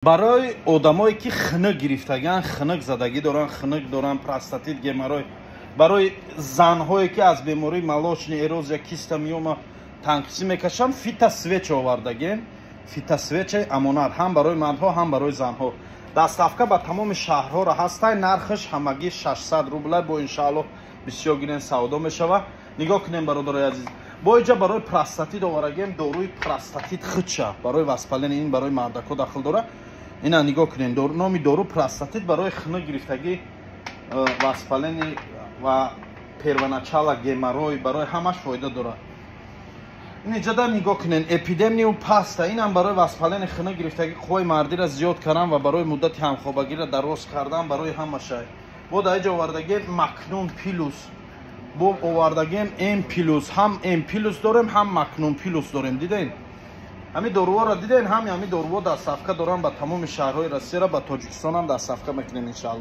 Барои одамое, ки хунук гирифтагиан, хунук задагӣ доранд, хунук доранд, простатит, геморрой, барои занҳое, ки аз бемории молочный эрозия, киста, миома танқисӣ мекашанд, фитосвеча овардагем. Фитосвечаи Амонат ҳам барои мардҳо, ҳам барои занҳо. Доставка ба тамоми шаҳрҳоро ҳастай. Нархаш ҳамагӣ 600 рубла. Бо иншаалло бисёр гирен, савдо мешава. Нигоҳ кунем, бародарои азиз, бо иҷа барои простатит оварагем, доруи простатит худша барои воспаление. Ин барои мардако дахл дора. Ина нигоҳ кунем, номи дору простатит, барои хунук гирифтагӣ, воспаление ва первоначало геморрой, барои ҳамаш фоида дорад. Ин иҷода нигоҳ кунен, эпидемниум паста. Инам барои воспаление, хунук гирифтагӣ, қувваи мардиро зиёд кардан ва барои муддати ҳамхобагиро дароз кардан, барои ҳамашай. Бо дар иҷа овардагем Макнун плюс, бо овардагем М плюс. Ҳам М плюс дорем, ҳам Макнун плюс дорем. Дидем, ҳамин доруҳоро дидем. Ҳами ҳамин доруҳо доставка дорам ба тамоми шаҳрҳои Россияра, ба Тоҷикистонам доставка мекунем, иншаалло.